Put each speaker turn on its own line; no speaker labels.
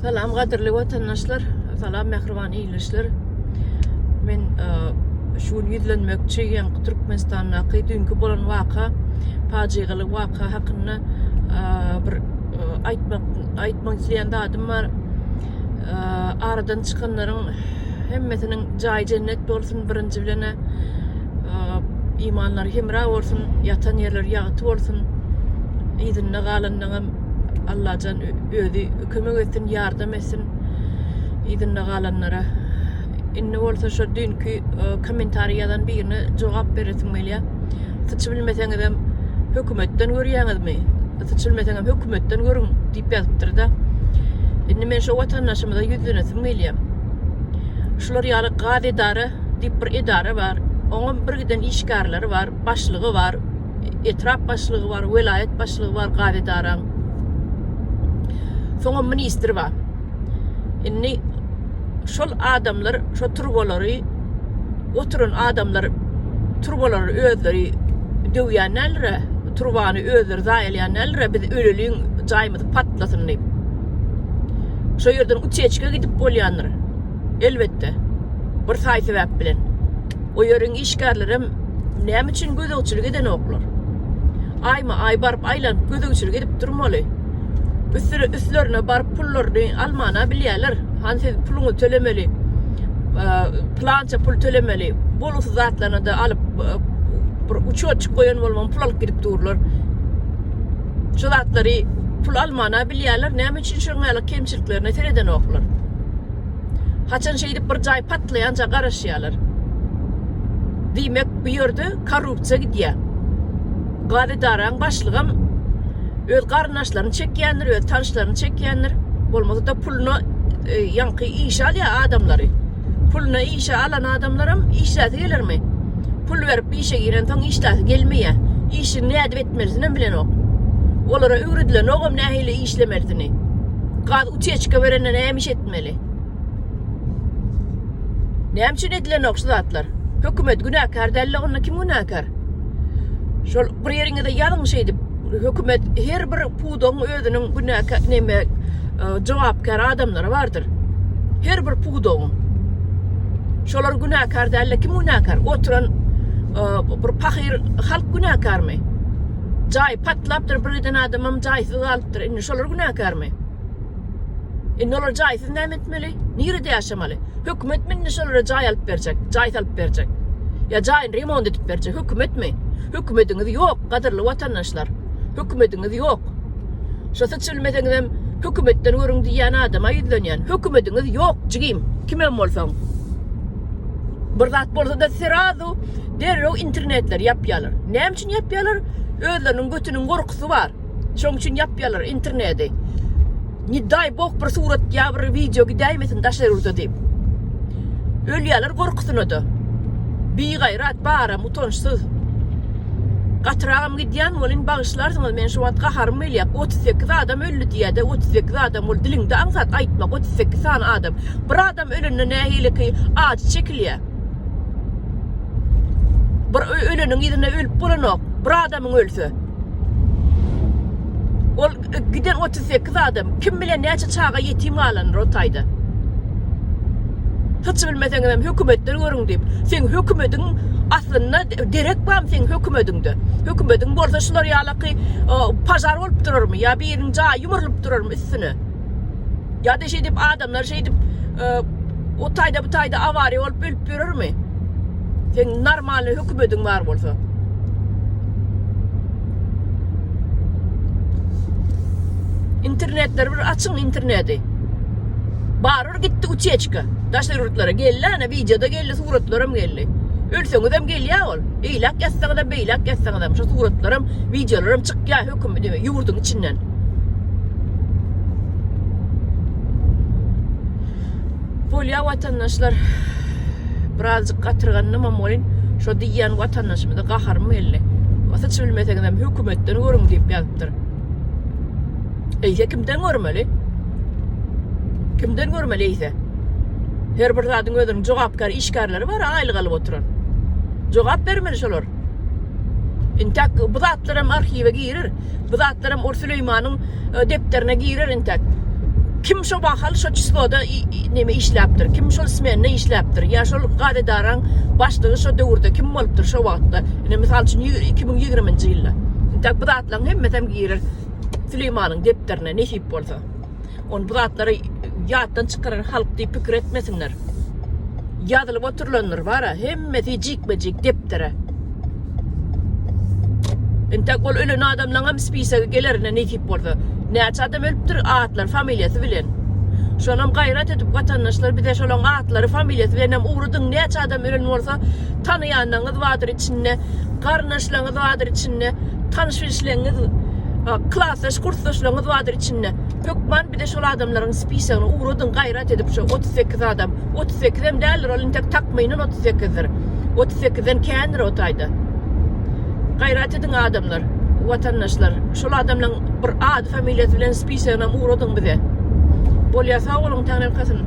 Salam gadyrly watandaşlar, salam mähriban ildeşler. Men e, şu gün ýüzlenmekçi ýaňky Türkmenistandaky düýnki bolan waka, pajygaly waka hakynda e, bir e, aýtmak aýtmak isleýän zadym bar. Aradan çykanlaryň hemmesiniň jaýy jennet bolsun birinji bilene imanlary hemra bolsun, ýatan ýerleri ýagty bolsun. Yzynda galanlaryň Allajan özi kömek etsin, ýardam etsin yzynda galanlara. Indi bolsa şo düýnki e, kommentariý ýazan birine jogap beresim gelýär. Syçy bilmeseňizem hökümetden görýäňizmi? Syçy bilmeseňem hökümetden görüň diýip ýazypdyr-da. Indi men şo watandaşymyza ýüzlenesim gelýär. Şular ýaly gaz edara diýip bir edara bar. Oňa bir giden işgärleri bar, başlygy bar. Etrap başlygy bar, welaýat başlygy bar gaz edaraň. Soňam ministr bar. Indi şol adamlar şo turbalary oturan adamlar turbalary özleri döwýän däldir-ä, turbany özleri zaýalaýan däldir-ä, biz öleliň, jaýymyz patlasyn diýip. Şo ýerden uteçka gidip bolýandyr. Elbetde. Bir saý-sebäp bilen. O ýeriň işgärlerem näme üçin gözegçilik edenoklar? Aýma-aý baryp aýlanyp gözegçilik edip durmaly. Üstüne üstlerine baryp pullaryny almana bilýärler. Hany siz puluňyzy tölemeli. Plança pul tölemeli. Bolgusyz zatlaryny da alyp bir uçotçik goýan bolman pul alyp gidip durlar. Şu zatlary pul almana bilýärler. Näme üçin şonuň ýaly kemçiliklerine seredenoklar? Haçan şeýdip bir jaý patlaýança garaşýarlar. Diýmek bu ýerde korrupsiýa gidýär. Gaz edaraň başlygam öz garyndaşlaryny çekýändir, öz tanyşlaryny çekýändir. Bolmasa-da puluna e, ýaňky işe alýar adamlary. Puluna işe alan adamlaram işläsi gelermi? Pul berip işe girensoň işläsi gelmeýär. Işini nädip etmelisinem bilenok. Olara öwredilenogam nähili işlemelisini. Gaz uçeçka berende näme iş etmeli? Näme üçin edilenok şu zatlar? Hökümet günäkär däl-de onda kim günäkär? Şol bir ýeriňize ýazyň şeýdip. Hökümet her bir pudagyň özüniň günäkär neme e, jogapkär adamlary bardyr. Her bir pudagyň. Şolar günäkär däl-de kim günäkär? Oturan e, bir pahyr halk günäkärmi? Jaý patlapdyr bir giden adamam jaýsyz galypdyr. Indi şolar günäkärmi? Indi olar jaýsyz näme etmeli? Nirede ýaşamaly? Hökümetmi indi şolara jaý alyp berjek, jaý salyp berjek? Ýa jaýyny remont edip berjek hökümetmi? Hökümediňiz ýok, gadyrly watandaşlar. Hökümediňiz ýok. Şo syç bilmeseňizem hökümetden görüň diýýän adama ýüzlenýän. Hökümediňiz ýok, jigim, kimem bolsaň. Bir zat bolsa-da srazu derrew internetleri ýapýarlar. Näme üçin ýapýarlar? Özleriniň götüniň gorkusy bar. Şoň üçin ýapýarlar interneti. Ne daý bok bir surat ýa bir wideo gidäýmesin daşary ýurda diýip. Ölýärler gorkusyna-da. Bigaýrat baram utançsyz. Gatyragam gidýän welin bagyşlarsyňyz men şu wagt gaharym gelýär. 38 adam öldi diýýär-de 38 adam ol diliňde aňsat aýtmak 38 sany adam. Bir adam ölende nähiliki ajy çekilýär. Bir öleniň yzynda ölüp bolanok. Bir adamyň ölse. Ol giden 38 adam kim bilen näçe çaga ýetim galandyr o taýda. Hiç bilmeseňizem hökümetden görüň diýip. Seň hökümediň aslynda derek barmy seň hökümediňde? Hökümediň bolsa şular ýalaky pažar bolup durarmy ýa biriniň jaýy ýumrulyp durarmy üstüne? Ýa-da şeýdip adamlar şeýdip o taýda bu taýda awariýa bolup ölüp ýörermi? Seň normalny hökümediň bar bolsa. Internetleri bir açyň interneti. Barybir gitdi uçeçka. Daşary ýurtlara geldi ana wideoda geldi, suratlaram geldi. Ölseňizem gelýär ol. Eýläk ýatsaňyzam, beýläk ýatsaňyzam şu suratlaram, wideolaram çykýar höküm ýurduň içinden. Bolýa watandaşlar. Birazjyk gatyrgandymam welin, şo diýýän watandaşymyza gaharym geldi. Syç bilmeseňizem hökümetden görüň diýip ýazypdyr. Eýse kimden görmeli? Kimden görmeli eýse? Her bir zadyň özüniň jogapkär işgärleri bar, aýlyk alyp oturan. Jogap bermeli şolar. Intäk bu zatlaram arhiwe girer. Bu zatlaram ol Süleýmanyň e, depderine girer intäk. Kim şo mahal şo çisloda neme işläpdir, kim şol smende işläpdir, ýa şol gaz edaraň başlygy şo döwürde kim bolupdyr şo wagtda. Ine mysal üçin 2020-nji ýylda. Intäk bu zatlaryň hemmesem girer Süleýmanyň depderine nesip bolsa. Ony bu zatlary ýatdan çykaran halk diýip pikir etmesinler. Ýazylyp oturylandyr bara, hemmesi jikme-jik depdere. Entek ol ölen adamlaň hem spisegi geler ine nesip bolsa. Näçe adam ölüpdir atlary, familiýasy bilen. Şonam gaýrat edip watandaşlar bize şolaň atlary, familiýasy bilen hem ugradyň näçe adam ölen bolsa tanaýanlaňyz bardyr içinde, garyndaşlaňyz bardyr içinde, tanyş bilişleňiz, klasdaş, kursdaşlaňyz bardyr içinde. Hökman bize şol adamlaryň spisegini ugradyň gaýrat edip şo 38 adam. 38 hem däldir ol intek takmynan 38-dir. 38-den kändir o taýda. Gaýrat ediň adamlar, watandaşlar. Şol adamlaryň bir ady familiýasy bilen spisegini hem ugradyň bize. Bolýar sag boluň Taňryýalkasyn.